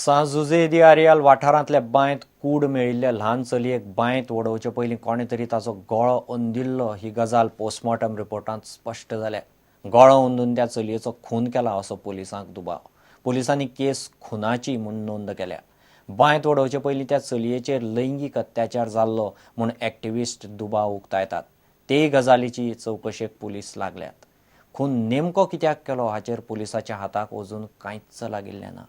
सां जुझे दी आरियाल वाठारांतल्या बांयत कूड मेळिल्ल्या ल्हान चलयेक बांयत वडोवचे पयलीं कोणें तरी ताचो गळो अंदिल्लो ही गजाल पोस्टमॉर्टम रिपोर्टांत स्पश्ट जाल्या. गळो अंदून त्या चलयेचो खून केला असो पुलिसांक दुबाव. पुलिसांनी केस खुनाची म्हूण नोंद केल्या. बांयत वडोवचे पयलीं त्या चलयेचेर लैंगीक अत्याचार जाल्लो म्हूण एक्टिविस्ट दुबाव उक्तायतात. ते गजालीची चवकशेक पुलीस लागल्यात. खून नेमको कित्याक केलो हाचेर पुलिसाच्या हाताक अजून कांयच लागिल्लें ना.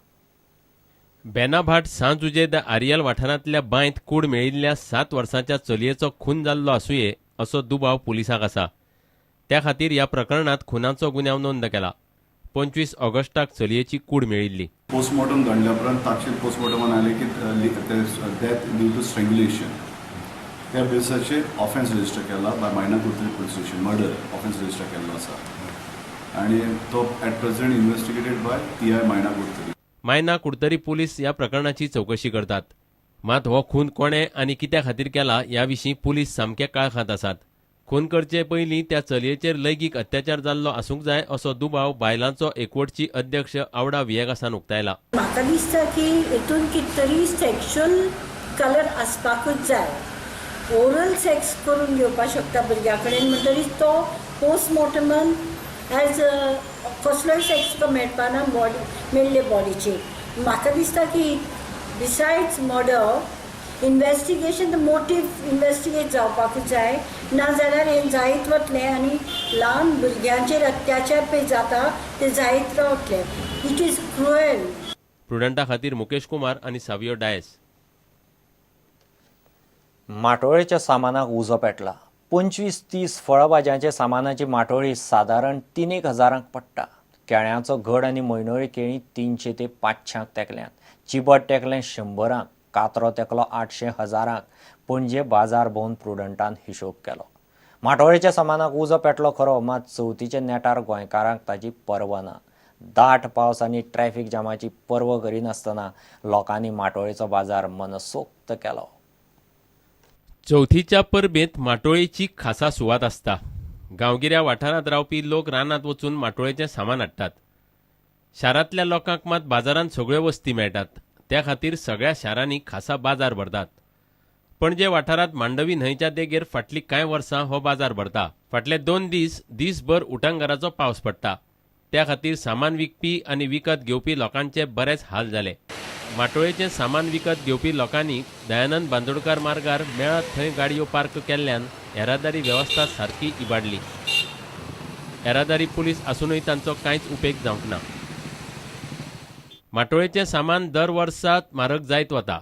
बेनाभाट सां जुजे the Areal वाठारांतल्या बांयत कूड मेळिल्ल्या 7 वर्सांच्या चलयेचो खून जाल्लो आसुये असो दुबाव पुलिसांक आसा. त्या खातीर ह्या प्रकरणांत खुनाचो गुन्यांव नोंद केला. 25 ऑगस्टाक चलयेची कूड मेळिल्ली. पोस्टमॉर्टम धाडल्या उपरांत ताचेर पोस्टमॉर्टमान आयलें की डेथ ड्यू टू स्ट्रँग्युलेशन. त्या बेसाचेर ऑफेन्स रजिस्टर केला by Maina Curtorim police station. Murder offence register केल्लो आसा आनी तो at present investigated by PI Maina Curtorim. Maina Curtorim police ह्या प्रकरणाची चवकशी करतात. मात हो खून कोणे आनी कित्या खातीर केला ह्या विशीं पुलीस सामके काळखांत आसात. खून करचे पयलीं त्या चलयेचेर लैंगीक अत्याचार जाल्लो आसूंक जाय असो दुबाव बायलांचो एकवटची अध्यक्ष आवडा वियेगासान उक्तायला. म्हाका दिसता की हितून कितें तरी सेक्शुअल कलर आसपाकूच जाय. ओरल सेक्स करून घेवपाक शकता भुरग्या कडेन, म्हणटरीच तो पोस्टमॉर्टमान एज कसलोय सेक्स तुका मेळपाना बॉडी मेल्ले बॉडीचेर. म्हाका दिसता की besides murder investigation, the motive investigate जावपाकूच जाय. नाजाल्यार हें जायत वतलें आनी ल्हान भुरग्यांचेर अत्याचार पळय जाता ते जायत रावतले. It is cruel. प्रुडंटा खातीर मुकेश कुमार आनी सावियो डायस. माटोळेच्या सामानाक उजो पेटला. 25-30 फळभाज्यांच्या सामानाची माटोळी सादारण 3-1 हजारांक पडटा. केळ्यांचो घड आनी म्हयनोळी केळीं 300 ते 500 तेंकल्यांत. चिबट तेंकलें 100, कात्रो तेंकलो 800 हजारांक. पणजे बाजार भोंवन प्रुडंटान हिशोब केलो. माटोळेच्या सामानाक उजो पेटलो खरो, मात चवथीच्या नेटार गोंयकारांक ताची पर्वा ना. दाट पावस आनी ट्रॅफिक जामाची पर्वा करिनासतना लोकांनी माटोळेचो बाजार मनसोक्त केलो. चवथीच्या परबेंत माटोळेची खासा सुवात आसता. गांवगिऱ्या वाठारांत रावपी लोक रानांत वचून माटोळेचें सामान हाडटात. शारांतल्या लोकांक मात बाजारांत सगळ्यो वस्ती मेळटात. त्या खातीर सगळ्या शारांनी खासा बाजार भरतात. पणजे वाठारांत मांडवी न्हंयच्या देगेर फाटलीं कांय वर्सां हो बाजार भरता. फाटले 2 दीस दीसभर उटंगाराचो पावस पडटा. त्या खातीर सामान विकपी आनी विकत घेवपी लोकांचे बरेच हाल जाले. माटोळेचें सामान विकत घेवपी लोकांनी दयानंद बांदोडकार मार्गार मेळत थंय गाडयो पार्क केल्ल्यान येरादारी वेवस्था सारकी इबाडली. येरादारी पुलीस आसूनय तांचो कांयच उपेग जावंक ना. माटोळेचें सामान दर वर्सा म्हारग जायत वता.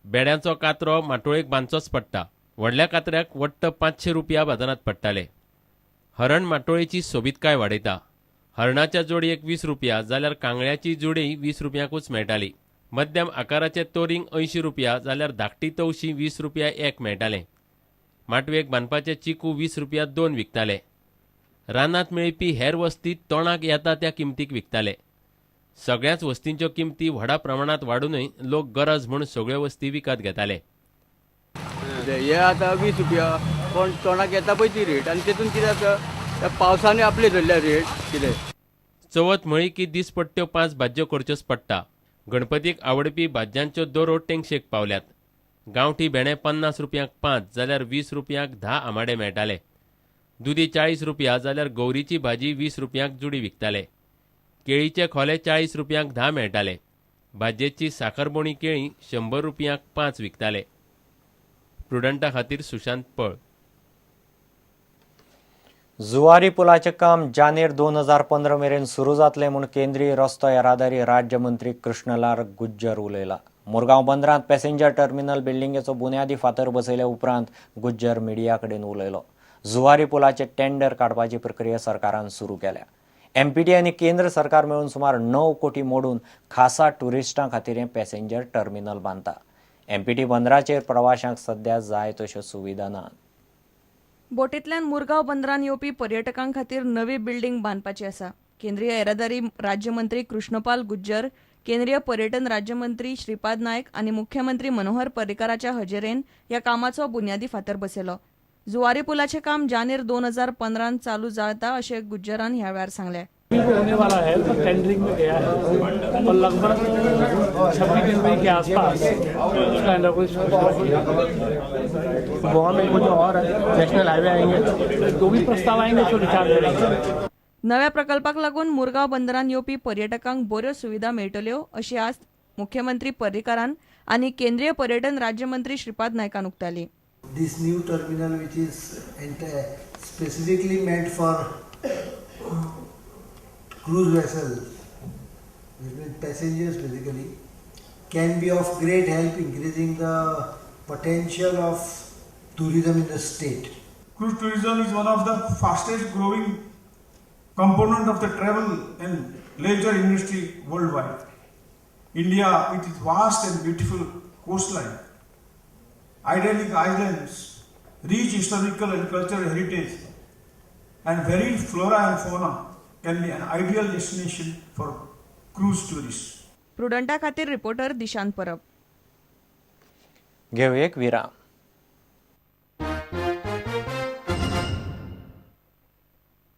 बेड्यांचो कात्रो माटोळेक बांदचोच पडटा. व्हडल्या कात्र्याक वट्ट 500 रुपया बाजारांत पडटाले. हरण माटोळेची सोबीतकाय वाडयता. हरणाच्या जोडयेक 20 रुपया जाल्यार कांगळ्याची जोडी 20 रुपयांकूच मेळटाली. मध्यम आकाराचे तोरींग 80 रुपया जाल्यार धाकटी तवशी 20 रुपया एक मेळटाले. माटवेक बांदपाचे चिकू 20 रुपया 2 विकताले. रानांत मेळपी हेर वस्ती तोंडाक येता त्या किमतीक विकताले. सगळ्याच वस्तींच्यो किमती व्हडा प्रमाणांत वाडूनय लोक गरज म्हूण सगळ्यो वस्ती विकत घेताले. हे आतां 20 रुपया, पण तोंडाक येता पळय ती रेट. आनी तेतून कितें जाता, त्या पावसानूय आपले धरल्या रेट कितें. चवथ म्हळी की दिसपट्ट्यो 5 भाजयो करच्योच पडटा. गणपतीक आवडपी भाजयांच्यो दरो तेंगशेक पावल्यात. गांवठी भेंडे 50 रुपयांक 5 जाल्यार 20 रुपयांक 10 आमाडे मेळटाले. दुदी 40 रुपया जाल्यार गौरीची भाजी 20 रुपयांक जुडी विकताले. केळीचे खोले 40 रुपयांक 10 मेळटाले. भाजयेची साखरबोणी केळी 100 रुपयांक 5 विकताले. प्रुडंटा खातीर सुशांत पळ. जुवारी पुलाचें काम जानेर 2015 मेरेन सुरू जातलें म्हूण केंद्रीय रस्तो येरादारी राज्यमंत्री कृष्णलाल गुज्जर उलयला. मुरगांव बंदरांत पॅसेंजर टर्मिनल बिल्डिंगेचो बुन्यादी फातर बसयल्या उपरांत गुज्जर मिडिया कडेन उलयलो. जुवारी पुलाचें टेंडर काडपाची प्रक्रिया सरकारान सुरू केल्या. एमपीटी आनी केंद्र सरकार मेळून सुमार 9 कोटी मोडून खासा ट्युरिस्टां खातीर हें पॅसेंजर टर्मिनल बांदता. एमपीटी बंदराचेर प्रवाशांक सध्या जाय तश्यो सुविधा नात. बोटींतल्यान मुरगांव बंदरान येवपी पर्यटकां खातीर नवी बिल्डींग बांदपाची आसा. केंद्रीय येरादारी राज्यमंत्री कृष्णपाल गुज्जर, केंद्रीय पर्यटन राज्यमंत्री श्रीपाद नायक आनी मुख्यमंत्री मनोहर पर्रीकाराच्या हजेरेन ह्या कामाचो बुन्यादी फातर बसयलो. जुवारी पुलाचें काम जानेर 2015 चालू जाता अशें गुज्जरान ह्या वेळार सांगलें. अभी वो होने वाला है, पर टेंडरिंग में गया है और लगभग 26 जनवरी के आसपास उसका इनॉग्रेशन। गोवा में कुछ और नेशनल हाईवे आएंगे? जो भी प्रस्ताव आएंगे, उसको विचार करेंगे। नव्या प्रकल्पाक लागून मुरगांव बंदरान येवपी पर्यटकांक बऱ्यो सुविधा मेळटल्यो अशी आस्त मुख्यमंत्री पर्रीकारान आनी केंद्रीय पर्यटन राज्यमंत्री श्रीपाद नायकान उक्तायली. This new terminal, which is specifically meant for cruise vessels, which means passengers basically, can be of great help increasing the potential of tourism in the state. Cruise tourism is one of the fastest growing component of the travel and leisure industry worldwide. India, with its vast and beautiful coastline, idyllic islands, rich historical and cultural heritage, and varied flora and fauna, can be an ideal destination for cruise tourists. प्रुडंटा खातीर reporter Dishant परब. घेवया एक विराम.